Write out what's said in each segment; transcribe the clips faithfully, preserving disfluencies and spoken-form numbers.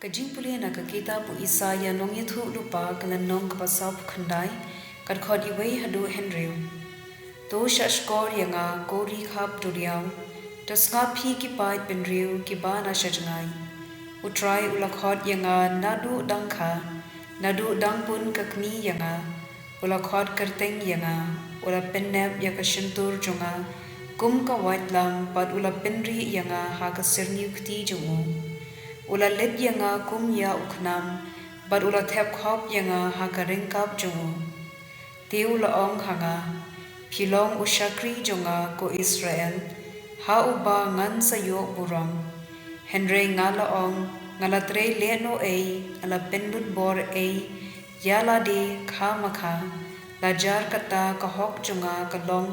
Ka jingpule na ka kitab u Isaïah nongïathuhlypa ka lynnong kaba sawphew khyndai, ka dkhot iwei haduh hynriew. To shahshkor ïa nga ko ri khap duriaw, to sngap phi ki paid bynriew kiba na sha jngai. U Trai u la khot ïa nga naduh dang kha, naduh dang pun ka kmie ïa nga. U la khot kyrteng ïa nga, u la pynnep ïa ka shyntur jong nga kum ka waitlam, bad u la pynrieh ïa nga ha ka syrngiew kti jong u. U la leit ïa nga kum ïa u khnam, bad u la thep khop ïa nga ha ka ryngkap jong u. Te u la ong ha nga, phi long u shakri jong nga ko Israel, ha uba ngan sa ïoh burom. Hynrei nga la ong, nga la trei lehnohei, nga la pynlut bor ei ïa lade kha ma kha. La jar kata ka hok jong nga ka long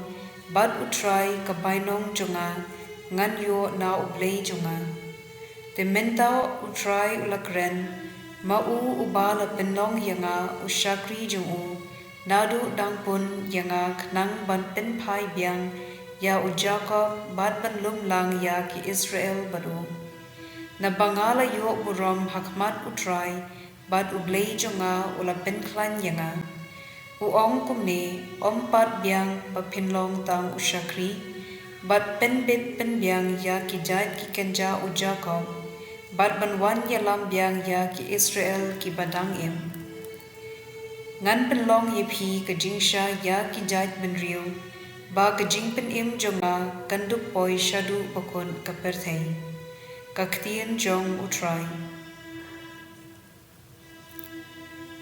bad u Trai, ka bainong jong nga ngan ïoh na u Blei jong nga. Te mynta u Trai u la kren, ma u uba la pynlong ïa nga u shakri jong u naduh dang pun ïa nga, khnang ban pynphai biang ïa u Jakob bad ban lum lang ïa ki Israel bad u. Naba nga la ïoh burom ha khmat u Trai, bad u Blei jong nga u la pynkhlaiñ ïa nga. U ong kumne, ym pat biang ba phin long tang u shakri, bad pynbit pynbiang ïa ki jait ki kynja u Jakob, bad ban wan ïalam biang ïa ki Israel kiba dang im. Ngan pynlong ïa phi ka jingshai ïa ki jait bynriew, ba ka jingpynim jong nga kan dup poi shaduh ba kut ka pyrthei. Ka ktien jong u Trai.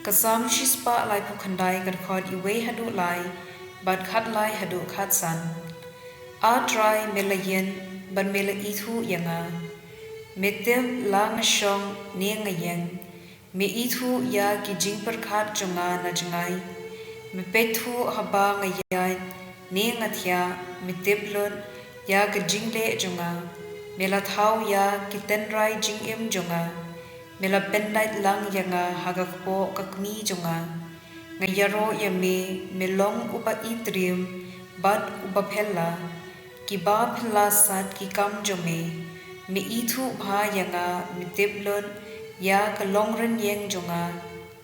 Ka Salm shispah laiphew khyndai, ka dkhot iwei haduh lai, bad khatlai haduh khatsan. A Trai, me la ïeng bad me la ithuh ïa nga. Me tip la nga shong ne nga ïeng. Me ithuh ïa ki jingpyrkhat jong nga na jngai. Me peit thuh haba nga ïaid ne nga thiah, me tip lut ïa ka jingleh jong nga. Me la thaw ïa ki tynrai jingim jong nga. Me la pyndait lang ïa nga ha ka kpoh ka kmie jong nga. Nga ïaroh ïa me, me long uba itriem bad uba phylla. Kiba phylla sat ki kam jong me. Me ithuh bha ïa nga, me tip lut ïa ka long rynïeng jong nga.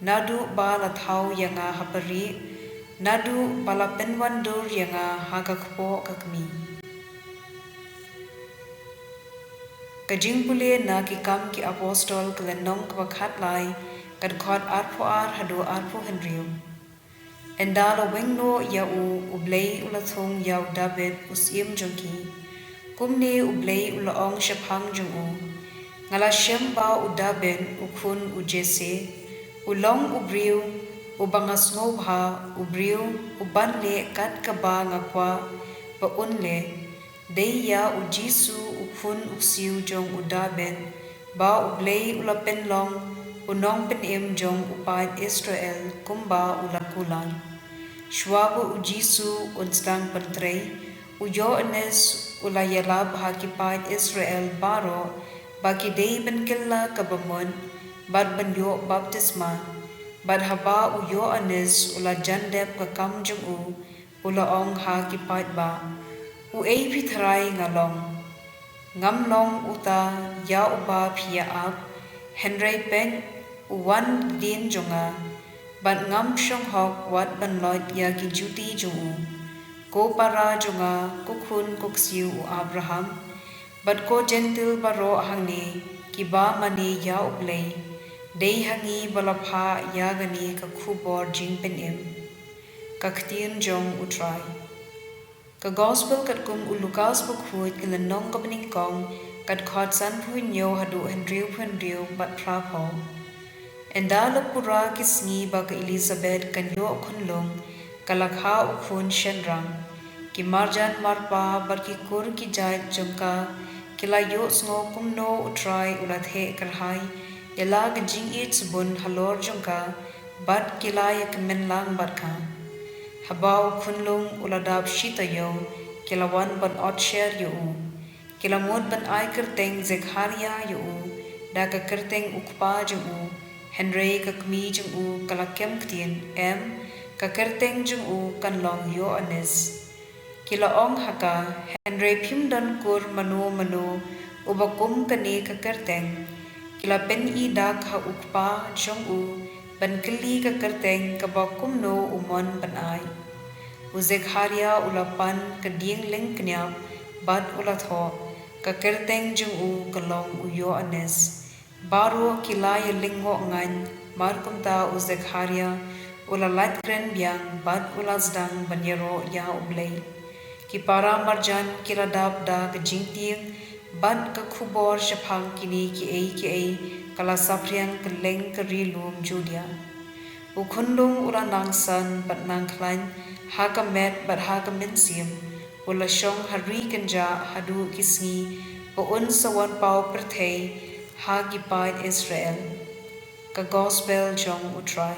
Naduh ba la thaw ïa nga ha parieh, naduh ba la pynwandur ïa nga ha ka kpoh ka kmie. Ka jingpule na Ki Kam ki Apostol, ka lynnong kaba khatlai, ka dkhot arphew ar haduh arphew hynriew. Ynda la weng noh ïa u, u Blei u la thung ïa u Dabid u syiem jong ki. Kumne u Blei u la ong shaphang jong u, nga la shem ba u Dabid u khun u Jesse u long u briew uba nga sngewbha, u briew uban leh kat kaba nga kwah ba un leh. Dei ïa u Jisu u khun u ksiew jong u Dabid, ba u Blei u la pynlong u nongpynim jong u paid Israel kumba u la kular. Shuwa ba u Jisu un sdang pyntrei, u Ïoannis u la ïalap ha ki paid Israel baroh ba ki dei ban kylla kaba mut bad ban ïoh baptisma. Bad haba u Ïoannis u la jan dep ka kam jong u, u la ong ha ki paidbah, uei phi tharai nga long? Ngam long uta ïa uba phi ïa ap, hynrei peit, u wan hadien jong nga, bad ngam shong hok wat ban loit ïa ki juti jong u. Ko para jong nga, ko khun ko ksiew u Abraham, bad ko Jentil baroh hangne kiba mane ïa u Blei, dei ha ngi ba la phah ïa kane ka khubor jingpynim. Ka ktien jong u Trai. Ka Gospel katkum u Lukas bakhuid, ka lynnong kaba nyngkong, ka dkhot sanphew hynñiew haduh hynriewphew hynriew bad phraphew. Ynda la pura ki sngi ba ka Elisabet kan ïoh khunlung, ka la kha u khun shynrang. Ki marjan marpa bad ki kur ki jait jong ka ki la ïohsngew kumno u Trai u la theh kyrhai ïa la ka jingïeit sbun halor jong ka, bad ki la ïa kmen lang bad ka. Haba u khunlung u la dap shi taïew, ki la wan ban ot sher ïa u. Ki la mut ban ai kyrteng Zekhariah ïa u, da ka kyrteng u kpa jong u, hynrei ka kmie jong u ka la kem ktien, em, ka kyrteng jong u kan long Ïoannis. Ki la ong ha ka, hynrei phim don kur mano mano uba kum kane ka kyrteng. Ki Ki la pyni dak ha u kpa jong u ban kylli ka kyrteng kaba kumno u mon ban ai. U Zekhariah u la pan ka dieng lyngkniap bad u la thoh, ka kyrteng jong u ka long u Ïoannis. Baroh ki la ïalyngngoh ngaiñ, markumta u Zekhariah u la lait kren biang bad u la sdang ban ïaroh ïa U Blei. Ki paramarjan ki la dap da ka jingtieng bad ka khubor shaphang kine kiei kiei ka la saphriang kylleng ka ri lum Judia. U khunlung u la nang san bad nang khlaiñ ha ka met bad ha ka mynsiem, u la shong ha ri kynjah haduh ki sngi ba un sa wan paw pyrthei ha ki paid Israel. Ka Gospel jong U Trai.